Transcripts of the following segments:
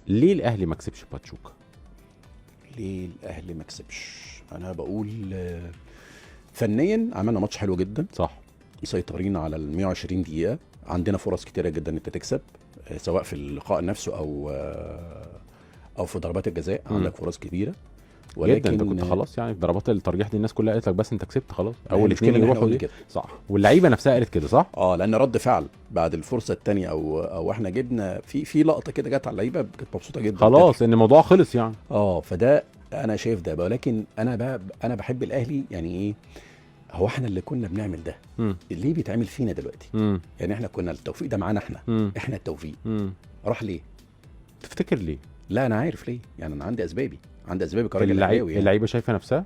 ليه الاهلي ما كسبش باتشوكا؟ ليه الاهلي ما كسبش؟ انا بقول فنيا عملنا ماتش حلو جدا، صح، مسيطرين على ال 120 دقيقة، عندنا فرص كتيرة جدا ان انت تكسب، سواء في اللقاء نفسه او في ضربات الجزاء. عندك فرص كبيرة، ولكن جدا انت كنت خلاص يعني في ضربات الترجيح دي الناس كلها قالت لك بس انت كسبت خلاص، اول اثنين يروحوا دي كده. صح، واللعيبة نفسها قالت كده، صح؟ لان رد فعل بعد الفرصة الثانية او احنا جبنا في لقطة كده جت على اللعيبة كانت مبسوطة جدا خلاص ان الموضوع خلص يعني. فده انا شايف ده، ولكن انا بحب الاهلي. يعني ايه هو احنا اللي كنا بنعمل ده؟ ليه بيتعمل فينا دلوقتي؟ يعني احنا كنا التوفيق ده معانا، احنا احنا التوفيق. راح ليه؟ تفتكر ليه؟ لا انا عارف ليه، يعني انا عندي اسبابي، عندي اسبابي كراجل اهلاوي. يعني اللعيبة شايفه نفسها.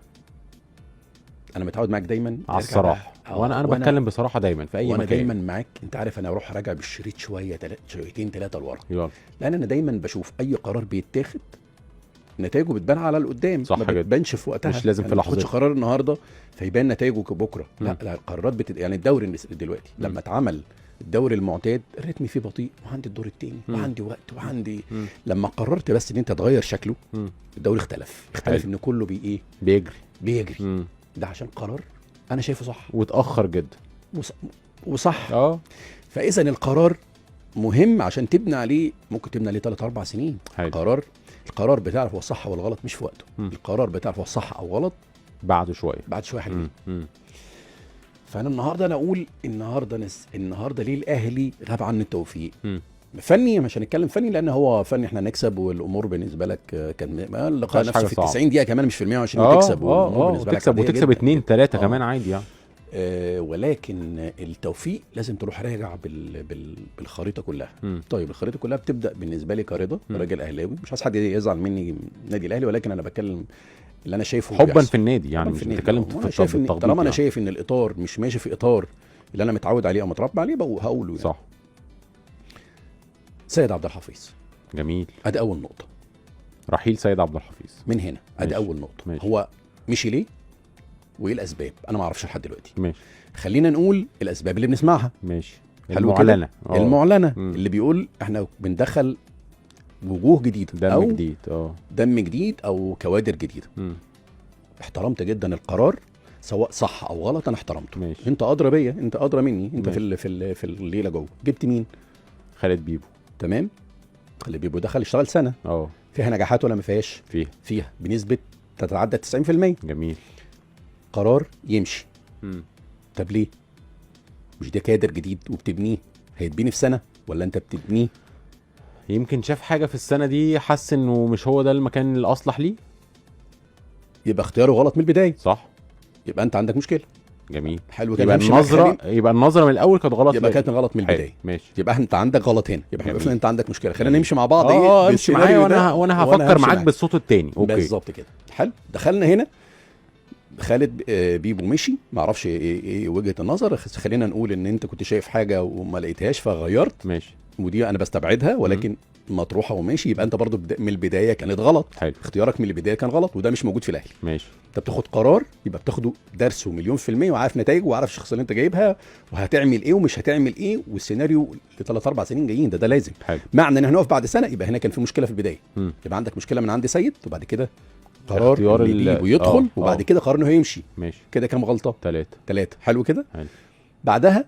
انا متعود معاك دايما على الصراحة، وانا بتكلم بصراحة دايما في اي مكان، وانا دايما معاك. انت عارف انا اروح راجع بالشريط شوية شويتين ثلاثة لورا، لان انا دايما بشوف اي قرار بيتاخد نتائجه بتبان على القدام، ما بتبانش في وقتها. مش لازم في لحظة تاخدش قرار النهارده فيبان نتائجه بكره. لا القرارات يعني الدوري دلوقتي لما اتعمل الدوري المعتاد الريتم فيه بطيء، وعندي الدور الثاني وعندي وقت وعندي لما قررت بس ان انت تغير شكله الدوري اختلف ان كله بي ايه بيجري. ده عشان قرار انا شايفه صح، واتاخر جدا وصح. فاذا القرار مهم عشان تبني عليه، ممكن تبني عليه 3-4 سنين. القرار بتعرف هو صح ولا غلط مش في وقته. القرار بتعرف هو صح او غلط بعد شوية، بعد شوية حلوين. فانا النهارده انا اقول النهارده ليه الاهلي غاب عن التوفيق؟ فني مش هنتكلم فني لان هو فني احنا نكسب، والامور بالنسبة لك كان اللقاء نفسه في 90 دقيقة كمان مش في 120 تكسب، والامور بالنسبة لك تكسب وتكسب 2-3 كمان عادي يعني. ولكن التوفيق لازم تروح راجع بالخريطة كلها. طيب الخريطة كلها بتبدا بالنسبة لي كرضا راجل اهلاوي، مش عايز حد يزعل مني نادي الاهلي، ولكن انا بتكلم اللي انا شايفه حبا في النادي، يعني مش بتكلم في التطبيق. طالما انا شايف ان الاطار مش ماشي في اطار اللي انا متعود عليه او متربى عليه هقوله يعني. صح. سيد عبد الحفيظ، جميل، ادي اول نقطة. رحيل سيد عبد الحفيظ من هنا ادي اول نقطة. ماشي. هو مشي ليه وايه الاسباب؟ انا ما اعرفش لحد دلوقتي. ماشي. خلينا نقول الاسباب اللي بنسمعها. ماشي. المعلنة. المعلنة اللي بيقول احنا بندخل وجوه جديدة، دم أو جديد، دم جديد او كوادر جديدة. احترمت جدا القرار سواء صح او غلط، انا احترمته. ماشي. انت ادرى بيا، انت ادرى مني، انت في الليلة جوه. جبت مين؟ خالد بيبو. تمام. خالد بيبو دخل اشتغل سنة، فيها نجاحات ولا ما فيهاش؟ فيها بنسبة تتعدى 90%. جميل. قرار يمشي. طب ليه؟ مش ده كادر جديد وبتبنيه، هيتبني في سنة ولا انت بتبنيه؟ يمكن شاف حاجة في السنة دي حس انه مش هو ده المكان الاصلح ليه، يبقى اختياره غلط من البداية. صح. يبقى انت عندك مشكلة. جميل. حلو كده. يبقى النظرة من الاول كانت غلط، يبقى كانت غلط من البداية. ماشي. يبقى انت عندك غلط هنا، يبقى احنا انت عندك مشكلة. خلينا نمشي مع بعض. امشي معايا وانا هفكر معاك بالصوت الثاني. okay بالظبط كده. حلو. دخلنا هنا خالد بيبو مشي، ما اعرفش ايه وجهه النظر، خلينا نقول ان انت كنت شايف حاجة وما لقيتهاش فغيرت. ماشي. ودي انا بستبعدها، ولكن مطروحة وماشي. يبقى انت برضو من البداية كانت غلط. حلو. اختيارك من البداية كان غلط، وده مش موجود في الاهلي. ماشي. انت بتاخد قرار يبقى بتاخده درسه 100%، وعارف نتائجه وعارف الشخص اللي انت جايبها وهتعمل ايه ومش هتعمل ايه، والسيناريو ل3-4 سنين جايين ده لازم. حلو. معنى ان هنقف بعد سنة يبقى هنا كان في مشكلة في البداية. يبقى عندك مشكلة من عند سيد، وبعد كده قرار اللي بيبو يدخل، وبعد كده قرار انه هيمشي. ماشي. كده كام غلطه؟ 3. حلو كده. حلو. بعدها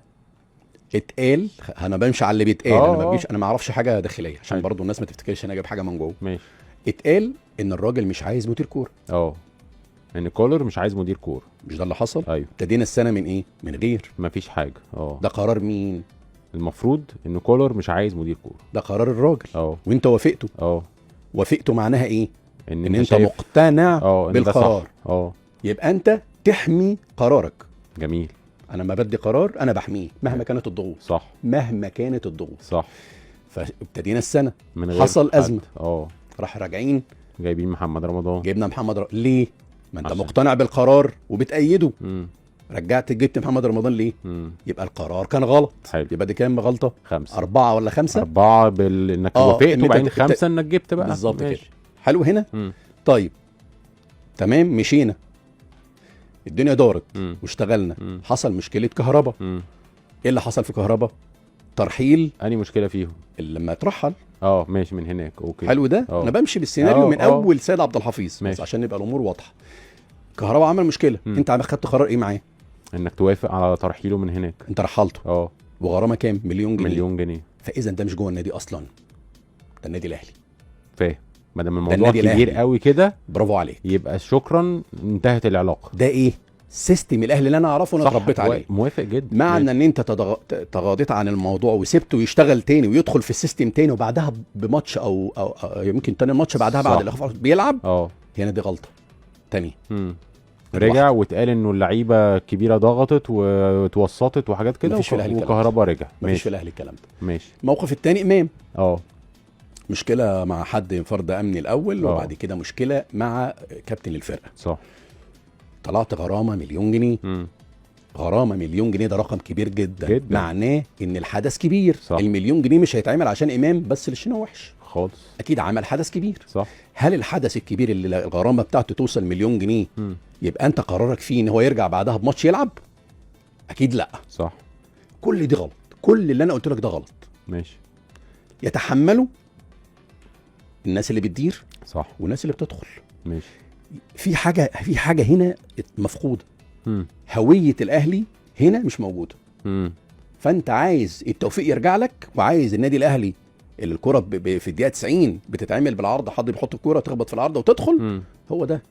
اتقال، انا بمشي على اللي بيتقال، انا ما بجيش، انا ما اعرفش حاجة داخلية عشان برضو الناس ما تفتكرش انا جايب حاجة من جوه. ماشي. اتقال ان الراجل مش عايز مدير كورة. ان كولر مش عايز مدير كورة. مش ده اللي حصل؟ ايوه. ابتدينا السنة من ايه؟ من غير، ما فيش حاجة. ده قرار مين؟ المفروض ان كولر مش عايز مدير كورة، ده قرار الراجل. وانت وافقته. وافقته معناها ايه؟ ان انت مقتنع بالقرار. يبقى انت تحمي قرارك. جميل. انا ما بدي قرار انا بحميه مهما كانت الضغوط. صح. مهما كانت الضغوط. صح. فابتدينا السنة من غير حصل ازمة. راح راجعين جايبين محمد رمضان. جبنا محمد ليه؟ ما انت مقتنع بالقرار وبتأيده. رجعت جبت محمد رمضان ليه؟ يبقى القرار كان غلط. حلو. يبقى دي كام غلطه؟ 5. 4 ولا 5؟ 4 انك وافقت، وبعدين 5 انك جبت بقى. بالظبط كده. حلو هنا. طيب تمام، مشينا الدنيا دارت واشتغلنا. حصل مشكلة كهرباء. ايه اللي حصل في كهرباء؟ ترحيل. انهي مشكلة فيهم؟ اللي لما ترحل. ماشي، من هناك. okay حلو ده. انا بمشي بالسيناريو من اول سيد عبد الحفيظ بس عشان نبقى الامور واضحة. كهربا عمل مشكلة. انت خدت قرار ايه معاه؟ انك توافق على ترحيله من هناك. انت رحلته. وغرامه كام؟ مليون جنيه. مليون جنيه. فاذا ده مش جوه النادي اصلا، ده النادي الاهلي. فاهم. ما دام الموضوع كبير قوي كده، برافو عليك، يبقى شكرا، انتهت العلاقة. ده ايه؟ system الاهلي اللي انا اعرفه وانا اتربيت عليه. موافق جدا. معنى ان انت تغاضيت عن الموضوع وسبته يشتغل تاني ويدخل في ال system تاني، وبعدها بماتش او يمكن تاني ماتش بعدها بعد الاخر بيلعب. هنا دي غلطه تاني. رجع واتقال انه اللعيبة الكبيرة ضغطت وتوسطت وحاجات كده، وكهربا رجع. مفيش في الاهلي الكلام ده. ماشي. الموقف التاني امام. مشكلة مع حد فرد امني الاول، وبعد كده مشكلة مع كابتن الفرقة. صح. طلعت غرامة مليون جنيه. غرامة مليون جنيه ده رقم كبير جدا, جداً. معناه ان الحدث كبير. صح. المليون جنيه مش هيتعمل عشان امام بس للشنو وحش خالص، اكيد عمل حدث كبير. صح. هل الحدث الكبير اللي الغرامة بتاعته توصل مليون جنيه يبقى انت قرارك فيه ان هو يرجع بعدها بماتش يلعب؟ اكيد لا. صح. كل دي غلط، كل اللي انا قلت لك ده غلط. ماشي. يتحمله الناس اللي بتدير. صح. والناس اللي بتدخل. ماشي. في حاجة هنا مفقودة. هوية الاهلي هنا مش موجودة. فانت عايز التوفيق يرجع لك، وعايز النادي الاهلي اللي الكره في الدقيقة 90 بتتعمل بالعرض، حد بيحط الكره تخبط في العرض وتدخل. هو ده.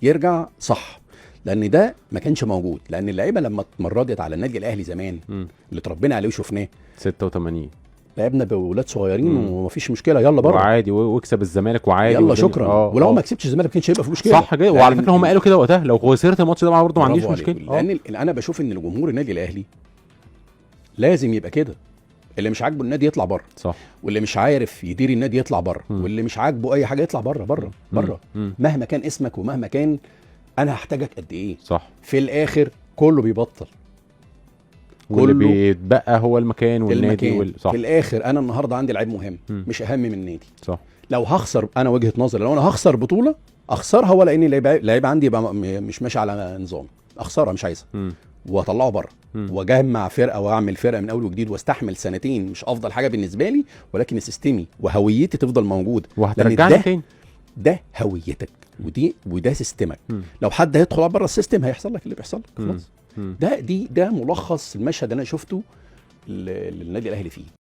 يرجع صح، لان ده ما كانش موجود. لان اللعيبة لما اتمردت على النادي الاهلي زمان اللي اتربينا عليه وشفناه 86، لعبنا باولاد صغيرين ومفيش مشكلة، يلا بره وعادي، واكسب الزمالك وعادي، يلا شكرا. ولو ما كسبتش الزمالك ما كانش هيبقى في مشكلة. صح كده. وعلى فكرة هم قالوا كده وقتها، لو خسرت الماتش ده برضه ما عنديش مشكلة. لان انا بشوف ان الجمهور النادي الاهلي لازم يبقى كده، اللي مش عاجبه النادي يطلع بره. صح. واللي مش عارف يدير النادي يطلع بره، واللي مش عاجبه اي حاجة يطلع بره بره بره. مهما كان اسمك ومهما كان انا هحتاجك قد ايه. صح. في الاخر كله بيبطل، واللي بيتبقى هو المكان والنادي صح. في الاخر انا النهارده عندي لعيب مهم، مش اهم من النادي. صح. لو هخسر، انا وجهه نظري لو انا هخسر بطوله اخسرها، ولا اني لعيب عندي يبقى مش ماشي على نظام، اخسرها مش عايزها واطلعه بره، واجمع فرقه واعمل فرقه من اول وجديد، واستحمل سنتين مش افضل حاجة بالنسبة لي، ولكن system ي وهويتي تفضل موجودة. وهترجعني تاني. ده هويتك وده system ك. لو حد هيدخل بره ال system هيحصل لك اللي بيحصل لك. خلاص. ده ملخص المشهد اللي انا شفته للنادي الاهلي فيه.